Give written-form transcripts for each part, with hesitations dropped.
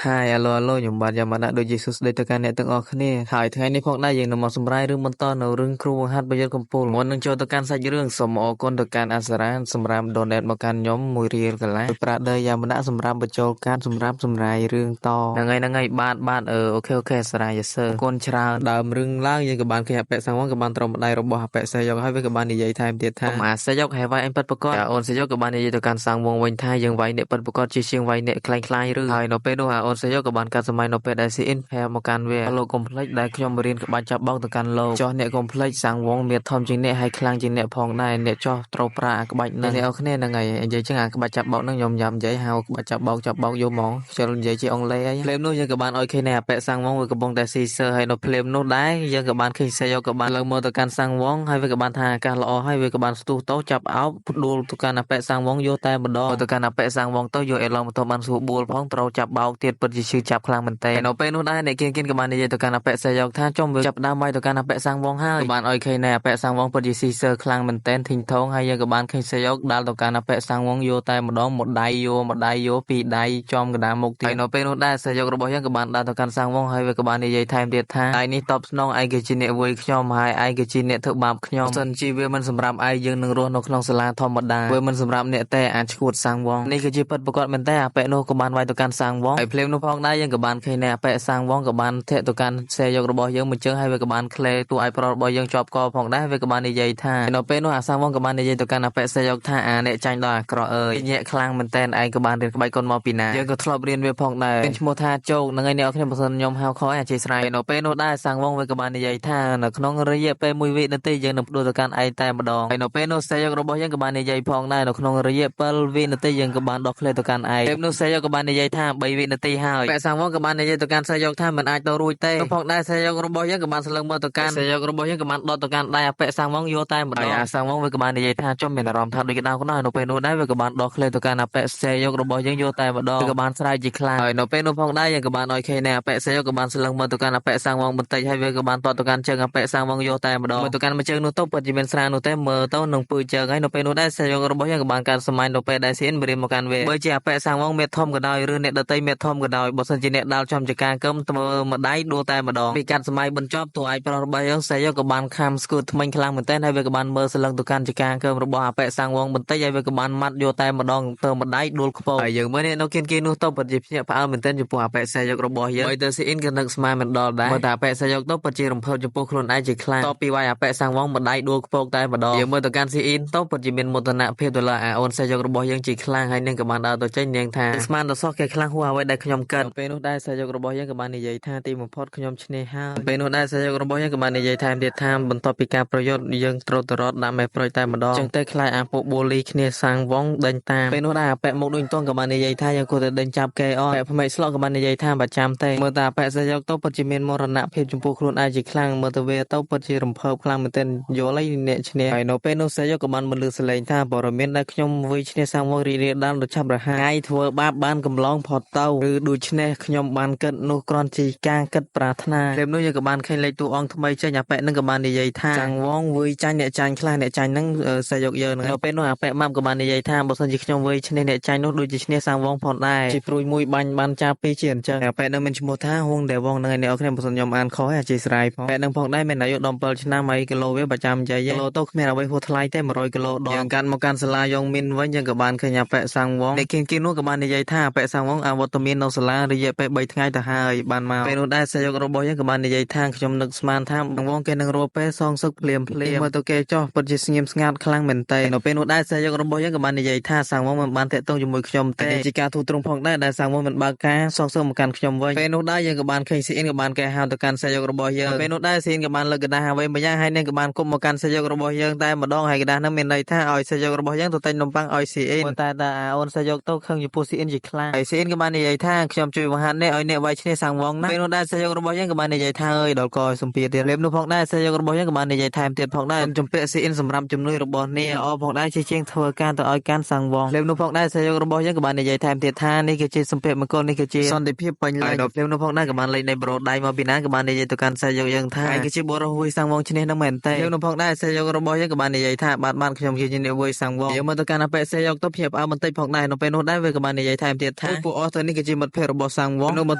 Hi អាឡូអាឡូខ្ញុំបាទយ៉ាម៉ាដាដូចជាសួស្តីទៅកាន់អ្នកទាំងអស់គ្នាហើយថ្ងៃនេះផងដែរយើងនឹងមកសម្រាយរឿងបន្តនៅរឿងគ្រូបង្ហាត់ប្រយុទ្ធកំពូលមុននឹងចូលទៅកាន់សាច់រឿងសូមអរគុណទៅកាន់អាសារ៉ាសម្រាប់ donate មកកាន់ខ្ញុំ1រៀលកន្លះប្រាក់ដេយ៉ាម៉ាដាសម្រាប់បញ្ចូលការសម្រាប់សម្រាយរឿងតហ្នឹងហើយហ្នឹងហើយបាទបាទអឺ OK OK អាសារ៉ា yes sir អរគុណច្រើនដើមរឿងឡើងយើងក៏បានឃើញអបិសង្វងក៏បានត្រមម្ដាយរបស់អបិសេយកហើយវាក៏បាននិយាយថែមទៀតថាកុំអាសេយកហើយវាយអញពិតប្រកបអូនសេយកក៏បាននិយាយទៅកាន់សាងវងវិញថាយើងវាយអ្នកពិតប្រកបជាជាងវាយអ្នកខ្លាញ់ខ្លាយឬហើយនៅពេលនោះអាអូនសេយកក៏បានកាត់សម័យនៅពេលដែលស៊ីអ៊ីនផែមកកាន់វាលោកកុំភ្លេចដែលខ្ញុំរៀនក្បាច់ចាប់បោកទៅកាន់លោកចោះអ្នកកុំភ្លេចសាងវងមានធំជាងអ្នកហើយខ្លាំងជាងអ្នកផងដែរអ្នកចោះត្រូវប្រើអាក្បាច់នឹងអ្នកអរគ្នាហ្នឹងហើយនិយាយចឹងអាក្បាច់ចាប់បោកហ្នឹងខ្ញុំញ៉ាំនិយាយហៅក្បាច់ចាប់បោកចាប់បោកយកហ្មងខ្ជិលនិយាយជាអង់គ្លេសអីភ្លាមនោះយើងក៏បានឲ្យឃើញអាប៉ែសាងវងវាកំពុងតែស៊ីសើហើយនៅភ្លាមនោះដែរយើងក៏បានឃើញសេយកក៏បានឡើងមកទៅកាន់សាងវងហើយវាក៏បានថាអាកាសល្អហើយវាក៏បានស្ទុះទៅចាប់អោបដួលទៅកាន់អាប៉ែសាងវងយកតែម្ដងទៅកាន់អាប៉ែសាងវងទៅយកអេឡងមកទៅបានសួរបួលផងត្រូវចាប់បោកទៀតពិតជាឈឺចាប់ខ្លាំងមែនតើនៅពេលនោះដែរអ្នកគៀនគៀនក៏បាននិយាយទៅកាន់អាប៉ែសេយកថាចុំវាចាប់ដើមវាយទៅកាន់អាប៉ែសាងវងហើយក៏បានឲ្យឃើញអាប៉ែសាងវងពិតជាស៊ីសើខ្លាំងមែនតើធីងថងហើយយើងក៏បានឃើញសេយកដាល់ទៅកាន់អាប៉ែសាងវងយកតែម្ដងមួយដៃយកមួយដៃយកពីរដៃចំកណ្ដាលមុខទៀតហើយនៅពេលនោះដែរសេយករបស់យើងក៏បានដើរទៅកាន់សាងវងហើយវាក៏បាននិយាយថែមទៀតថាឯនេះតបស្នងឯងគឺជាអ្នកវយខ្ញុំហើយឯងគឺជាអ្នកធ្វើបាបខ្ញុំសិនជាវាមិនសម្រាប់ឯងយើងនឹងរស់នៅក្នុងសាលាធម្មតាវាមិនសម្រាប់អ្នកទេអាចឈួតសាងវងនេះគឺជាពិតប្រាកដមែនទេអាប៉ែនោះក៏បានវាយទៅកាន់សាងវងហើយភ្លាមនោះផងដែរយើងក៏បានឃើញអាប៉ែសាងវងក៏បានធាក់ទៅកាន់សេយករបស់យើងមួយជើងហើយវាក៏បានក្លែតួឯប្រុសរបស់យើងជាប់កផងដែរវាក៏បាននិយាយថានៅពេលនោះអាសាងវងក៏បាននិយាយទៅកាន់អាប៉ែសេយកថាអាអ្នកចាញ់ដល់អាក្រក់អើយញាក់ខ្លាំងមែនតើឯងក៏បានរៀនក្បាច់កុនមកពីណាយើងក៏ធ្លាប់រៀនវាផងដែរមានឈ្មោះថាជោគនឹងឯអ្នកខ្ញុំបើសិនខ្ញុំហៅខអធិស្ឋាននៅពេលនោះដែរសាងវងវាក៏បាននិយាយថានៅក្នុងរយៈពេល1វិនាទីយើងនឹងផ្ដួលទៅកាន់ឯងតែម្ដងហើយនៅពេលនោះសេយករបស់យើងក៏បាននិយាយផងដែរនៅក្នុងរយៈពេលវិនាទីយើងក៏បានដោះក្លែទៅកាន់ឯងពេលនោះសេយកក៏បាននិយាយថា3វិនាទីហើយបែសាងវងក៏បាននិយាយទៅកាន់សេយកថាមិនអាចទៅរួចទេផងដែរសេយករបស់យើងក៏បានស្លឹងមើលទៅកាន់សេយករបស់យើងក៏បានដកទៅកាន់ដៃអាប៉ែសាងវងយកតែម្ដងអាសាងវងវាក៏បាននិយាយថាចុំមានអារម្មណ៍ថាដូចក្តៅក្តៅនៅពេលនោះដែរវាក៏បានដោះក្លែទៅកាន់អាប៉ែសេយករបស់យើងយកតែម្ដងវាក៏បានស្រែកជាខ្លាំងហើយនៅពេលនោះផងដែរយើងក៏បានឲ្យឃើញអាប៉ែសេយកក៏បានស្លឹងមើលទៅកាន់អាប៉ែសាងវងបន្តិចហើយវាក៏បានតទៅកាន់ជើងអាប៉ែសាងវងយកតែម្ដងមើលទៅកាន់មួយជើងនោះទៅពិតជាមានស្រានោះទេមើលទៅនឹងពើជើងហើយនៅពេលនោះដែរសេយករបស់យើងក៏បានកាន់សម័យនៅពេលដែលសៀនបរិមមកកាន់វាបើជាអាប៉ែសាងវងមានធំក៏ដោយឬអ្នកដតីមានធំក៏ដោយបើសិនជាអ្នកដាល់ចំចការកឹមធ្វើម្ដាយដួលតែម្ដងពីកាត់សម័យបញ្ចប់តួឯកប្រុសរបស់យើងសេយកក៏បានខំស្គួតថ្មិញខ្លាំងមែនទែនហើយវាក៏បានមើលស្លឹងទៅកាន់ចការកឹមរបស់អាប៉ែសាងវងបន្តិចហើយវាក៏បានម៉ាត់យកតែម្ដងទៅម្ដាយដួលខ្ពស់ហើយយើងមើលនេះនៅគៀនគេនោះទៅពិតជាភ្ញាក់ផ្អើលមែនទែនចំពោះអាប៉ែសេយករបស់យើងបើទៅស៊ីអ៊ីនក៏នឹកស្មានមិនដល់ដែរមើលតែអាប៉ែសេយកទៅពិតជារំភើបចំពោះខ្លួនឯងជាខ្លាំងតពីវាយអាប៉ែសាងវងម្ដាយដួលខ្ពកតែម្ដងយើងមើលទៅកាន់ស៊ីអ៊ីនទៅពិតជាមានមោទនភាពទៅលើអាអូនសេយករបស់យើងជាខ្លាំងហើយនឹងក៏បានដើរទៅចេញនាងថាស្មានដល់សោះគេខ្លាំងហួសអ្វីដែលខ្ញុំគិតពេលនោះដែរសេយករបស់យើងក៏បាននិយាយថាទីបំផុតខ្ញុំឈ្នះហើយពេលនោះដែរសេយករបស់យើងក៏បាននិយាយថែមទៀតថាបន្ទាប់ពីការប្រយុទ្ធយើងត្រូវទៅរត់ដាក់មេប្រុយតែម្ដងចឹងទៅខ្លាចអាពួកបូលីគ្នាសាងវងដេញតាមពេលនោះដែរអាប៉ែមុខដូចតងក៏បាននិយាយថាយើងគួរតែដេញចាប់គេអត់ប៉ែភ្មេកស្លក់ក៏បាននិយាយថាបើចាំទេមើលតែអាប៉ែសេយកទៅពិតជាមានមរណភាពចំពោះខ្លួនឯងជាខ្លាំងមើលទៅវាទៅពិតជារំភើបខ្លាំងមែនទែនយល់ហើយអ្នកឈ្នះហើយនៅពេលនោះសេយកក៏បានបន្លឺសលេងថាបរមានដែលខ្ញុំវិឈ្នះសាងវងរីករាលដាលដ៏ឆាប់រហ័សថ្ងៃធ្វើបាបបានកំឡងផុតទៅឬដូច្នេះខ្ញុំបានគិតនោះគ្រាន់ជាការគិតប្រាថ្នាភ្លាមនោះយើងក៏បានឃើញលេខតួអង្គថ្មីចេញអាប៉ែនឹងក៏បាននិយាយថាចាងវងវើយចាញ់អ្នកចាញ់ខ្លះអ្នកចាញ់នឹងសេយកយើងនឹងនៅពេលនោះអាប៉ែម៉ាប់ក៏បាននិយាយថាបើសិនជាខ្ញុំវើយឈ្នះអ្នកចាញ់នោះដូចជាឈ្នះសាងវងផងដែរជាព្រួយមួយបាញ់បានចាប់ពីជាអញ្ចឹងអាប៉ែនឹងមានឈ្មោះថាហួងដែលវងនឹងឯអ្នកគ្នាបើសិនខ្ញុំអានខុសអធិស្ឋានផងប៉ែនឹងផងដែរមានអាយុ17ឆ្នាំហើយគីឡូវាប្រចាំនិយាយគីឡូទៅគ្មានអ្វីហួសថ្លៃទេ100គីឡូដល់យើងកាន់មកកាន់សាលាយ៉ងមីនវិញយើងក៏បានឃើញអាប៉ែសាងវងអ្នកគៀនគៀននោះក៏បាននិយាយថាអាប៉ែសាងវងអវត្តមាននៅសាលារយៈពេល3ថ្ងៃទៅហើយបានមកពេលនោះដែរសេយករបស់យើងក៏បាននិយាយថាខ្ញុំនឹកស្មានថាវងគេនឹងរស់ពេលសងសឹកភ្លាមភ្លាមមើលទៅគេចោះពិតជាស្ងៀមស្ងាត់ខ្លាំងមែនតើនៅពេលនោះដែរសេយករបស់យើងក៏បាននិយាយថាសាងវងមិនបានតាក់ទងជាមួយខ្ញុំទេជាការទូទ្រង់ផងដែរដែលសាងវងមិនបើកការសងសឹកមកកាន់ខ្ញុំវិញពេលនោះដែរយើងក៏បានឃើញស៊ីអ៊ីនក៏បានគេហៅទៅកាន់សេយករបស់យើងពេលនោះដែរស៊ីអ៊ីនក៏បានលើកกระดาษអ្វីមួយយ៉ាងហើយនឹងក៏បានគុំមកកាន់សេយករបស់យើងតែម្ដងហើយកระดาษនោះមានន័យថាឲ្យសេយករបស់យើងទៅទិញនំប៉័ងឲ្យស៊ីអ៊ីនតែតែអាអូនសេយកទៅខឹងចំពោះស៊ីអ៊ីនជាខ្លាំងហើយស៊ីអ៊ីនក៏បាននិយាយថាខ្ញុំជួយបង្ហាត់អ្នកឲ្យអ្នកវាយឈ្នះសាងវងណាពេលនោះដែរសេយករបស់យើងក៏បាននិយាយថាអើយដល់កឲ្យសំភារទៀតលេបនោះផងដែរសេយករបស់យើងក៏បាននិយាយថែមទៀតផងដែរជំពាក់ស៊ីអ៊ីនសម្រាប់ជំនួយរបស់អ្នកល្អផងដែរជាជាងធ្វើការទៅឲ្យកាន់សាងវងលេបនោះផងដែរសេយករបស់យើងក៏បាននិយាយថែមទៀតថានេះគឺជាសម្ភារមង្គលនេះគឺជាសន្តិភាពពេញលេញដល់ភ្លាមនោះផងដែរក៏បានលេខនៃប្រូដៃមកពីណាក៏បាននិយាយទៅកាន់សេយកយើងថាឯងគឺជាបុរសវយសាងវងឈ្នះនឹងមែនទេលេបនោះផងដែរសេយករបស់យើងក៏បាននិយាយថាបាទបាទខ្ញុំជាអ្នកវយសាងវងយើងមកទៅកាន់អាប៉ែសេយកទៅភ្ញាក់ផ្អើលបន្តិចផងដែរនៅពេលនោះដែរវាក៏បាននិយាយថែមទៀតថាពួកអស់ទៅនេះគឺជាមិត្ត ត្តភក្តិរបស់សាំងវងនោះបន្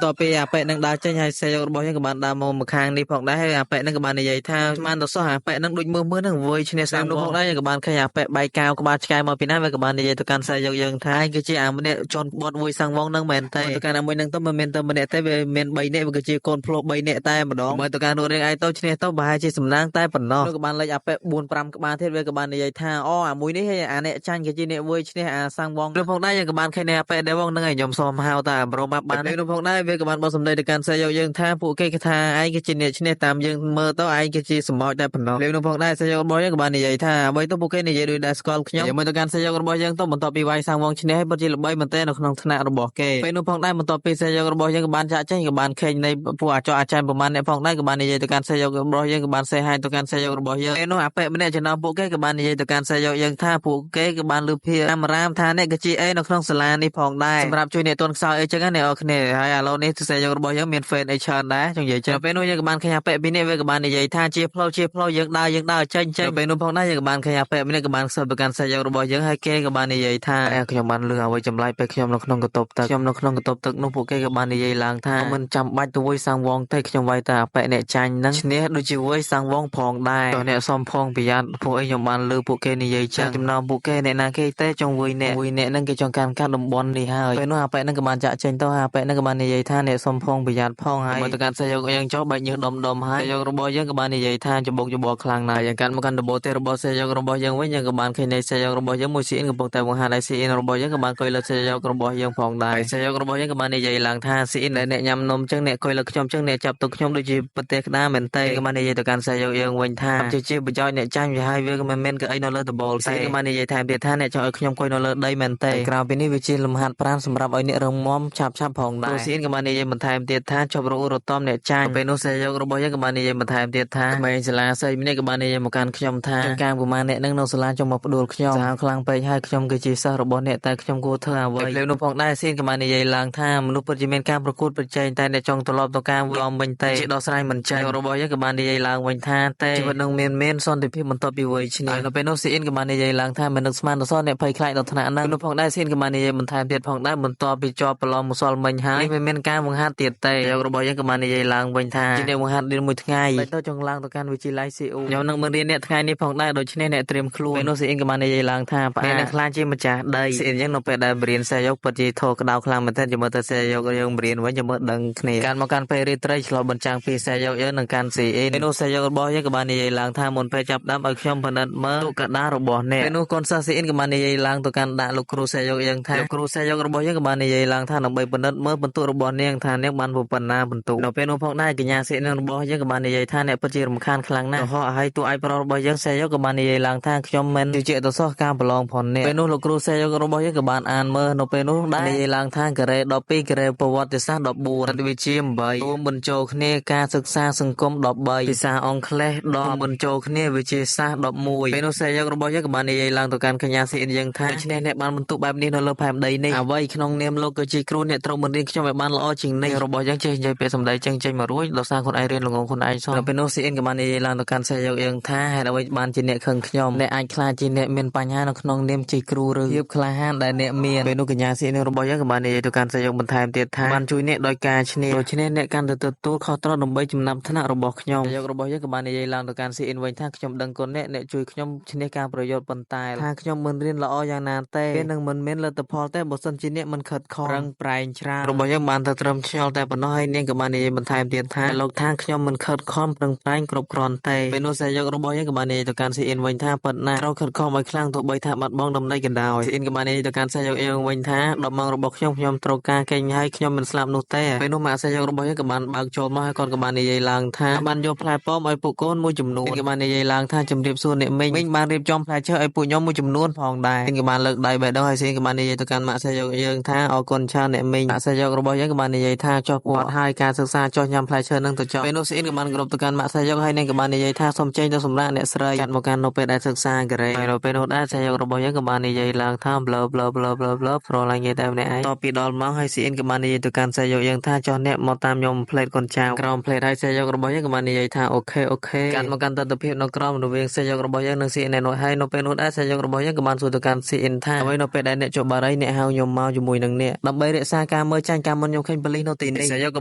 ទាប់ពីអាប៉ែនឹងដើរចេញហើយសេយករបស់យើងក៏បានដើរមកម្ខាងនេះផងដែរហើយអាប៉ែនឹងក៏បាននិយាយថាស្មានទៅសោះអាប៉ែនឹងដូចមើលមើលនឹងវើយឈ្នះសាំងនោះផងដែរយើងក៏បានឃើញអាប៉ែបែកកៅក្បាលឆ្កែមកពីណាវាក៏បាននិយាយទៅកាន់សេយកយើងថាគឺជាអាម្នាក់ជន់បត់មួយសាំងវងនឹងមែនទេទៅកាន់អាមួយនឹងទៅមិនមែនទៅម្នាក់ទេវាមាន3នាក់វាគឺជាកូនភ្លោះ3នាក់តែម្ដងមើលទៅកាន់រូបរាងឯងទៅឈ្នះទៅប្រហែលជាសំណាងតែប៉ុណ្ណោះនោះក៏បានលេចអាប៉ែ4 5ក្បាលទៀតវាក៏បាននិយាយថាអូអាមួយនេះអាអ្នកចាញ់គឺជាអ្នកវើយឈ្នះអាសាំងវងនោះផងដែរយើងក៏បានឃើញអាប៉ែដែរវងនឹងឯងខ្ញុំសូមហៅតាប្រូម៉ាប់បាននោះផងដែរវាក៏បានបោះសម្ដីទៅកាន់សេយកយើងថាពួកគេគេថាឯងគឺជាអ្នកឈ្នះតាមយើងមើលទៅឯងគឺជាសម្ោចតែប៉ុណ្ណោះនោះផងដែរសេយករបស់យើងក៏បាននិយាយថាអ្វីទៅពួកគេនិយាយដូចដែលស្គាល់ខ្ញុំមើលទៅកាន់សេយករបស់យើងទៅបន្ទាប់ពីវាយសាំងវងឈ្នះឲ្យពិតជាល្បីមែនទែននៅក្នុងថ្នាក់របស់គេពេលនោះផងដែរបន្ទាប់ពីសេយករបស់យើងក៏បានចាក់ចេញក៏បានឃើញនៃពួកអាចអាចារ្យប្រមាណអ្នកផងដែរក៏បាននិយាយទៅកាន់សេយករបស់យើងក៏បានសេហាយទៅកាន់សេយករបស់យើងពេលនោះអាប៉ែម្នាក់ចំណោមពួកគេក៏បាននិយាយទៅកាន់សេយកយើងថាពួកគេក៏បានលើភាអាមរាមថាអ្នកគឺជាអីនៅក្នុងសាលានេះផងដែរសម្រាប់ជួយអ្នកទន់ខ្សោយអីចឹងណាអ្នកនរគ្នាហើយឥឡូវនេះសេយករបស់យើងមានហ្វេនអីច្រើនដែរចង់និយាយចឹងពេលនោះយើងក៏បានឃើញអាប៉ែពីនេះវាក៏បាននិយាយថាជាផ្លូវជាផ្លូវយើងដើរយើងដើរចេញចេញពេលនោះផងដែរយើងក៏បានឃើញអាប៉ែម្នាក់ក៏បានខ្សឹបទៅកាន់សេយករបស់យើងហើយគេក៏បាននិយាយថាខ្ញុំបានលឺអ្វីចម្លែកពេលខ្ញុំនៅក្នុងបន្ទប់ទឹកខ្ញុំនៅក្នុងបន្ទប់ទឹកនោះពួកគេក៏បាននិយាយឡើងថាមិនចាំបាច់ទៅវាយសាំងវងទេខ្ញុំវាយតែអាប៉ែអ្នកចាញ់នឹងឈ្នះដូចជាវាយសាំងវងផងដែរតោះអ្នកសំផងប្រយ័ត្នពួកអីខ្ញុំបានលឺពួកគេនិយាយចឹងចំណោមពួកគេអ្នកណាគេទេចង់វាយអ្នកវាយអ្នកនឹងគេចង់កាន់កាត់តំបន់នេះហើយពេលនោះអាប៉ែនឹងក៏បានចាក់ចេញទៅអាប៉ែនឹងក៏បាននិយាយថាអ្នកសំផងប្រយ័ត្នផងហើយមើលទៅកាន់សេយកយើងចោះបែកញើសដុំដុំហើយសេយករបស់យើងក៏បាននិយាយថាច្បុកច្បល់ខ្លាំងណាស់យើងកាន់មកកាន់ដំបូលទេរបស់សេយករបស់យើងវិញយើងក៏បានឃើញនៃសេយករបស់យើងមួយស៊ីអ៊ីនកំពុងតែបង្ហាញឲ្យស៊ីអ៊ីនរបស់យើងក៏បានកុយលើសេយករបស់យើងផងដែរសេយករបស់យើងក៏បាននិយាយឡើងថាស៊ីអ៊ីនដែលអ្នកញ៉ាំនំចឹងអ្នកកុយលើខ្ញុំចឹងអ្នកចាប់ទុកខ្ញុំដូចជាប្រទេសក្តារមែនទេក៏បាននិយាយទៅកាន់សេយកយើងវិញថាជាប្រយោជន៍អ្នកចាញ់វាហើយវាក៏មិនមែនកៅអីនៅលើដំបូលទេក៏បាននិយាយថែមទៀតថាអ្នកចង់ឲ្យខ្ញុំកុយនៅលើដីមែនទេក្រៅពីនេះវាជាលំហាត់ប្រាណសម្រាប់ឲ្យអ្នករឹងមាំឆាប់ឆាប់ផងដែរស៊ីអ៊ីនក៏បាននិយាយបន្ថែមទៀតថាជប់រអ៊ូរតំអ្នកចាញ់ពេលនោះសេយករបស់យើងក៏បាននិយាយបន្ថែមទៀតថាក្មេងសាលាសីម្នាក់ក៏បាននិយាយមកកាន់ខ្ញុំថាកាងប្រមាណអ្នកនឹងនៅសាលាចង់មកផ្ដួលខ្ញុំសាហាវខ្លាំងពេកហើយខ្ញុំគឺជាសិស្សរបស់អ្នកតែខ្ញុំគួរធ្វើអ្វីពេលនោះផងដែរស៊ីនក៏បាននិយាយឡើងថាមនុស្សពិតជាមានការប្រកួតប្រជែងតែអ្នកចង់ត្រឡប់ទៅការឡំវិញទេជាដោះស្រាយមិនចេញរបស់យើងក៏បាននិយាយឡើងវិញថាតែជីវិតនឹងមានសន្តិភាពបន្ទាប់ពីវ័យឈ្នះនៅពេលនោះស៊ីអ៊ីនក៏បាននិយាយឡើងថាមិននឹកស្មានដល់សោះអ្នកភ័យខ្លាចដល់ថ្នាក់ហ្នឹងនោះផងដែរស៊ីនក៏បាននិយាយបន្ថែមទៀតផងដែរបន្ទាប់ពីជាប់ប្រឡងម្សិលមិញហើយនេះមិនមានការបង្ហាត់ទៀតទេរបស់យើងក៏បាននិយាយឡើងវិញថាជាអ្នកបង្ហាត់រៀនមួយថ្ងៃតែទៅចង់ឡើងទៅកាន់វិទ្យាល័យ CU ខ្ញុំនឹងមិនរៀនអ្នកថ្ងៃនេះផងដែរដូច្នេះអ្នកត្រៀមខ្លួនពេលនោះស៊ីអ៊ីនក៏បាននិយាយឡើងថាផ្អែកនឹងខ្លាចជាម្ចាស់ដីស៊ីអ៊ីនយើងនៅពេលដែលរៀនសេយកពិតជាធរក្តៅខ្លាំងមែនទែនចាំមើលទៅសេយកយើងរៀនវិញចាំមើលដឹងគ្នាកាន់មកកាន់ពេលរាត្រីឆ្លុះបញ្ចាំងពីសេយកយើងនឹងកាន់ស៊ីអ៊ីនពេលនោះសេយករបស់យើងក៏បាននិយាយឡើងថាមុនពេលចាប់ដើមឲ្យខ្ញុំពិនិត្យមើលទុកកដារបស់អ្នកពេលនោះកូនសិស្សស៊ីអ៊ីនក៏បាននិយាយឡើងទៅកាន់ដាក់លោកគ្រូសេយកយើងថាលោកគ្រូសេយករបស់យើងក៏បាននិយាយឡើងថាដើម្បីពិនិត្យមើលបន្ទុករបស់នាងថានាងបានប៉ុណ្ណាបន្ទុកនៅពេលនោះផងដែរកញ្ញាស៊ីអ៊ីនរបស់យើងក៏បាននិយាយថាអ្នកពិតជារំខានខ្លាំងណាស់ហោះឲ្យតួឯកប្រុសរបស់យើងសេយកក៏បាននិយាយឡើងថាខ្ញុំមិនជឿជាក់ទៅសោះការប្រឡងផងអ្នកពេលនោះលោកគ្រូសេយករបស់យើងក៏បានអានមើលនៅពេលនោះដែរនិយាយឡើងថាការ៉េ12ការ៉េប្រវត្តិសាស្ត្រ14រដ្ឋវិទ្យា8រួមបញ្ចូលគ្នាការសិក្សាសង្គម13ភាសាអង់គ្លេស10បញ្ចូលគ្នាវិទ្យាសាស្ត្រ11ពេលនោះសេយករបស់យើងក៏បាននិយាយឡើងទៅកាន់កញ្ញាស៊ីអ៊ីនយើងថាដូច្នេះអ្នកបានបន្ទុកបែបនេះនៅលើផែនដីនេះអ្វីក្នុងនាមលោកគឺជាគ្រូអ្នកត្រូវបង្រៀនខ្ញុំឲ្យបានល្អជាងនេះរបស់យើងចេះនិយាយពាក្យសម្ដីចឹងចេញមករួចដោយសារខ្លួនឯងរៀនល្ងងខ្លួនឯងសោះនៅពេលនោះស៊ីអ៊ីនក៏បាននិយាយឡើងទៅកាន់សេយកយើងថាហេតុអ្វីបានជាអ្នកខឹងខ្ញុំអ្នកអាចខ្លាចជាអ្នកមានបញ្ហានៅក្នុងនាមជាគ្រូឬភាពក្លាហានដែលអ្នកមានពេលនោះកញ្ញាស៊ីអ៊ីនរបស់យើងក៏បាននិយាយទៅកាន់សេយកបន្ថែមទៀតថាបានជួយអ្នកដោយការឈ្នះដូច្នេះអ្នកកាន់តែទទួលខុសត្រូវដើម្បីចំណាប់ថ្នាក់របស់ខ្ញុំសេយករបស់យើងក៏បាននិយាយឡើងទៅកាន់ស៊ីអ៊ីនវិញថាខ្ញុំដឹងគុណអ្នកអ្នកជួយខ្ញុំឈ្នះការប្រយុទ្ធប៉ុន្តែថាខ្ញុំមិនរៀនល្អយ៉ាងណាទេពេលនឹងមិនមានលទ្ធផលទេបើសិនជាអ្នកមិនខិតខំប្រឹងប្រែងច្រើនរបស់យើងបានទៅត្រឹមឆ្ងល់តែប៉ុណ្ណោះហើយនាងក៏បាននិយាយបន្ថែមទៀតថាលោកថាខ្ញុំមិនខិតខំប្រឹងប្រែងគ្រប់គ្រាន់ទេពេលនោះសេយករបស់យើងក៏បាននិយាយទៅកាន់ស៊ីអ៊ីនវិញថាប៉ុណ្ណាត្រូវខិតខំឲ្យខ្លាំងទោះបីថាបាត់បង់ដំណេកក៏ដោយស៊ីអ៊ីនក៏បាននិយាយទៅកាន់សេយកយើងវិញថា10ម៉ោងរបស់ខ្ញុំខ្ញុំត្រូវការគេងហើយខ្ញុំមិនស្លាប់នោះទេពេលនោះម៉ាក់សេយករបស់យើងក៏បានបើកចូលមកហើយគាត់ក៏បាននិយាយឡើងថាបានយកផ្លែប៉ោមឲ្យពួកកូនមួយចំនួនក៏បាននិយាយឡើងថាជំរាបសួរអ្នកមីងមីងបានរៀបចំផ្លែឈើឲ្យពួកខ្ញុំមួយចំនួនផងដែរក៏បានលើកដៃបេះដូងហើយស៊ីក៏បាននិយាយទៅកាន់ម៉ាក់សេយកយើងថាអរគុណច្រើនអ្នកមីងម៉ាក់សេយករបស់យើងក៏បាននិយាយថាចុះពួកហើយការសិក្សាចុះញ៉ាំផ្លែឈើនឹងទៅចុះពេលនោះស៊ីក៏បានគោរពទៅកាន់ម៉ាក់សេយកហើយនាងក៏បាននិយាយថាសូមចេញទៅសម្រាប់អ្នកស្រីកាត់មកកាន់នៅពេលដែលសិក្សាការ៉េហើយនៅពេលនោះដែរសេយករបស់យើងក៏បាននិយាយឡើងថាប្លើប្លើប្លើប្លើប្លើស្រឡាញ់គេតែម្នាក់ឯងតពីដល់ម៉ោងហើយស៊ីអ៊ីនក៏បាននិយាយទៅកាន់សេយកយើងថាចុះអ្នកមកតាមខ្ញុំផ្លេតកូនចៅក្រោមផ្លេតហើយសេយករបស់យើងក៏បាននិយាយថាអូខេអូខេកាត់មកកាន់ទស្សនភាពនៅក្រោមរវាងសេយករបស់យើងនិងស៊ីអ៊ីននោះហើយនៅពេលនោះដែរសេយករបស់យើងក៏បានសួរទៅកាន់ស៊ីអ៊ីនថាអ្វីនៅពេលដែលអ្នកជ បារីអ្នកហៅខ្ញុំមកជាមួយនឹងអ្នកដើម្បីរក្សា សារការមើលចាញ់ការមុនខ្ញុំឃើញប៉ូលីសនៅទីនេះសេយកក៏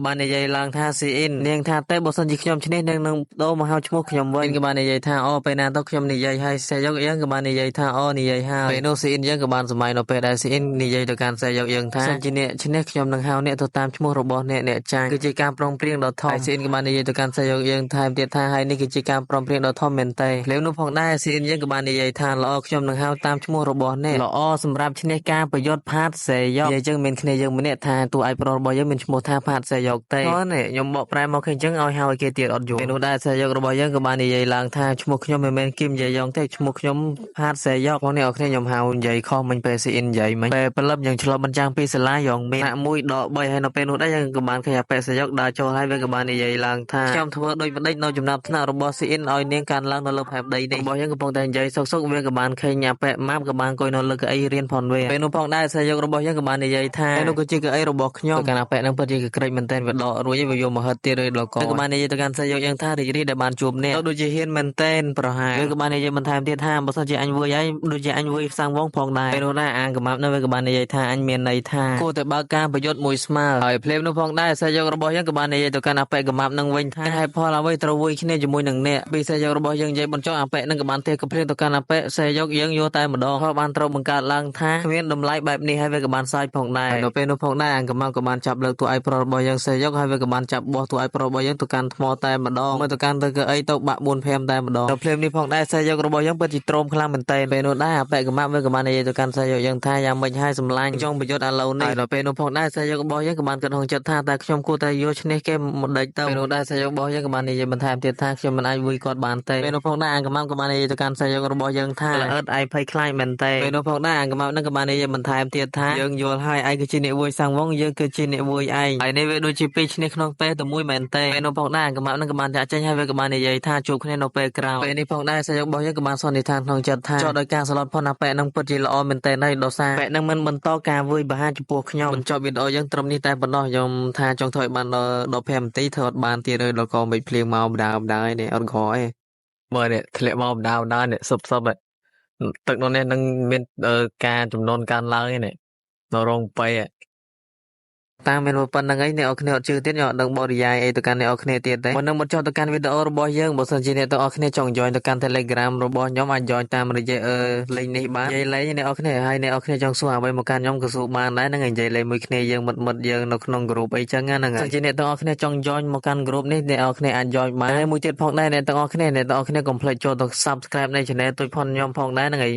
បាននិយាយឡើងថាស៊ីអ៊ីននាងថាតែបើសិនជាខ្ញុំឈ្នះនាងនឹងដូរមកហៅឈ្មោះខ្ញុំវិញក៏បាននិយាយថាអូពេលណាទៅខ្ញុំនិយាយហើយសេយកយើងក៏បាននិយាយថាអូនិយាយហើយពេលនោះស៊ីអ៊ីនយើងក៏បានសម័យនៅពេលដែលស៊ីអ៊ីននិយាយទៅកាន់សេយកយើងថាសិនជាអ្នកឈ្នះខ្ញុំនឹងហៅអ្នកទៅតាមឈ្មោះរបស់អ្នកអ្នកចាញ់គឺជាការប្រុងព្រៀងដ៏ធំហើយស៊ីអ៊ីនក៏បាននិយាយទៅកាន់សេយកយើងថែមទៀតថាហើយនេះគឺជាការប្រុងព្រៀងដ៏ធំមែនទេភ្លាមនោះផងដែរស៊ីអ៊ីនយើងក៏បាននិយាយថាល្អខ្ញុំនឹងហៅតាមឈ្មោះរបស់អ្នកល្អសម្រាប់ឈ្នះការប្រយុទ្ធផាតសេយកនិយាយចឹងមានគ្នាយើងម្នាក់ថាតួឯកប្រុសរបស់យើងមានឈ្មោះថាផាតសេយកទេនេះខ្ញុំបកប្រែមកឃើញចឹងឲ្យហៅឲ្យគេទៀតអត់យល់ពេលនោះដែរសេយករបស់យើងក៏បាននិយាយឡើងថាឈ្មោះខ្ញុំមិនមែនគឹមយាយយ៉ងទេឈ្មោះខ្ញុំផាតសេយកបងអ្នកនរគ្នាខ្ញុំហៅនិយាយខុសមិញពេលស៊ីអ៊ីននិយាយមិញពេលព្រលឹមយើងឆ្លុះបញ្ចាំងពីសាលាយ៉ងមាន1ដក3ហើយនៅពេលនោះដែរយើងក៏បានឃើញអាប៉េសេយកដើរចូលហើយវាក៏បាននិយាយឡើងថាខ្ញុំធ្វើដូចម្ដេចនៅចំណាប់ថ្នាក់របស់ស៊ីអ៊ីនឲ្យនាងកាន់ឡើងនៅលើផែនដីនេះរបស់យើងកំពុងតែនិយាយសុកសុកវាក៏បានឃើញអាប៉េម៉ាប់ក៏បានអង្គុយនៅលើកៅអីរៀនផងវាពេលនោះផងដែរសេយករបស់យើងក៏បាននិយាយថានោះគឺជាកៅអីរបស់ខ្ញុំទៅកាន់អាប៉េនឹងពិតជាក្រិចមែនទែនវាដករួចវាយកមកហិតទៀតឬដល់កក៏បាននិយាយទៅកាន់សេយកយើងថារីករាយដែលបានជួបអ្នកដូចជាហ៊ានមែនទែនប្រហែលវាក៏បាននិយាយបន្ថែមទៀតថាបើសិនជាអញវើយហើយដូចជាអញវើយផ្សាំងវងផងដែរពេលនោះដែរអាងកំាប់នៅវាក៏បាននិយាយថាអញមានន័យថាគួរតែបើកការប្រយុទ្ធមួយស្មើហើយភ្លាមនោះផងដែរសេយករបស់យើងក៏បាននិយាយទៅកាន់អាប៉េកំាប់នឹងវិញថាហេតុផលអ្វីត្រូវវើយគ្នាជាមួយនឹងអ្នកពីសេយករបស់យើងនិយាយបញ្ចុះអាប៉េនឹងក៏បានទេកភ្លៀងទៅកាន់អាប៉េសេយកយើងយកតែម្ដងហើយបានត្រូវបង្កើតឡើងថាគ្មានតម្លៃបែបនេះហើយវាក៏បានសើចផងដែរនៅពេលនោះផងដែរអាងកំាប់ក៏បានចាប់លើកតួឯកប្រុសរបស់យើងសេយកហើយវាក៏បានចាប់បោះតួឯកប្រុសរបស់យើងទៅកាន់ថ្មតែម្ដងមើលទៅកាន់ទៅកៅអីទៅបាក់4 5តែម្ដងនៅភ្លាមនេះផងដែរសេយករបស់យើងពិតជាទ្រាំខ្លាំងមែនទែនពេលនោះដែរអាប៉េកំាប់វាក៏បាននិយាយទៅកាន់សេយកយើងថាយ៉ាងម៉េចហើយសម្លាញ់ចង់ប្រយុទ្ធឥឡូវនេះហើយដល់ពេលនោះផងដែរសេយករបស់យើងក៏បានគិតក្នុងចិត្តថាតែខ្ញុំគួរតែយកឈ្នះគេមិនដេចទៅពេលនោះដែរសេយករបស់យើងក៏បាននិយាយបន្ថែមទៀតថាខ្ញុំមិនអាចវាយគាត់បានទេពេលនោះផងដែរអាកំាប់ក៏បាននិយាយទៅកាន់សេយករបស់យើងថាល្អិតឯងភ័យខ្លាចមែនទេពេលនោះផងដែរអាកំាប់នឹងក៏បាននិយាយបន្ថែមទៀតថាយើងយល់ហើយឯងគឺជាអ្នកវាយសាំងវងយើងគឺជាអ្នកវាយឯងហើយនេះវាដូចជាពីរឈ្នះក្នុងពេលតែមួយមែនទេពេលនោះផងដែរអាកំាប់នឹងក៏បានចាក់ចេញហើយវាក៏បាននិយាយថាជួបគ្នានៅពេលក្រោយពេលនេះផងដែរសេយករបស់យើងក៏បានសន្និដ្ឋានក្នុងចិត្តថាចោះដោយការសឡុតផនអាប៉ែនឹងពិតជាល្អមែនទែនហើយដោយសារប៉ែនឹងមិនបន្តការវាយបហាចំពោះខ្ញុំបញ្ចប់វីដេអូយើងត្រឹមនេះតែប៉ុណ្ណោះខ្ញុំថាចង់ធ្វើឲ្យបានដល់15នាទីធ្វើអត់បានទៀតហើយដល់ក៏មិនភ្លៀងមកបណ្ដើបណ្ដើនេះអត់ក្រអីមើលនេះធ្លាក់មកបណ្ដើបណ្ដើនេះសុបសុបទឹកនោះនេះនឹងមានការចំនួនកើនឡើងឯនេះនៅរោងប៉ៃតាមមានប៉ុណ្្នឹងឯងអ្នកនរគ្នាអត់ជឿទៀតខ្ញុំអត់ដឹងបរិយាយអីទៅកាន់អ្នកនរគ្នាទៀតទេមុននឹងបញ្ចប់ទៅកាន់វីដេអូរបស់យើងបើសិនជាអ្នកទាំងអស់គ្នាចង់ join ទៅកាន់ Telegram របស់ខ្ញុំអាច join តាមរយៈលេខនេះបាននិយាយលេងអ្នកនរគ្នាហើយអ្នកនរគ្នាចង់សួរអ្វីមកកាន់ខ្ញុំក៏សួរបានដែរហ្នឹងនិយាយលេងមួយគ្នាយើងមិត្តយើងនៅក្នុង group អីចឹងហ្នឹងហើយសិនជាអ្នកទាំងអស់គ្នាចង់ join មកកាន់ group នេះអ្នកនរគ្នាអាច join បានហើយមួយទៀតផងដែរអ្នកទាំងអស់គ្នាកុំភ្លេចចូលទៅ subscribe នៃ channel ទូចផងខ្ញុំផងដែរហ្នឹងហើយ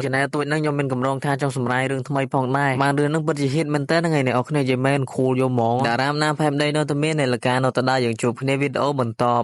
channel ទូចហ្នឹងខ្ញុំមានកម្រងថាចង់សម្រាយរឿងថ្មីផងដែរបានរឿងហ្នឹងពិតជា hit មែនតើហ្នឹងហើយអ្នកនរគ្នានិយាយមែនខួលយកហ្មងតារាមណាផែនដីនៅតែមាននាឡិកានៅតដែរយើងជួបគ្នាវីដេអូបន្ត។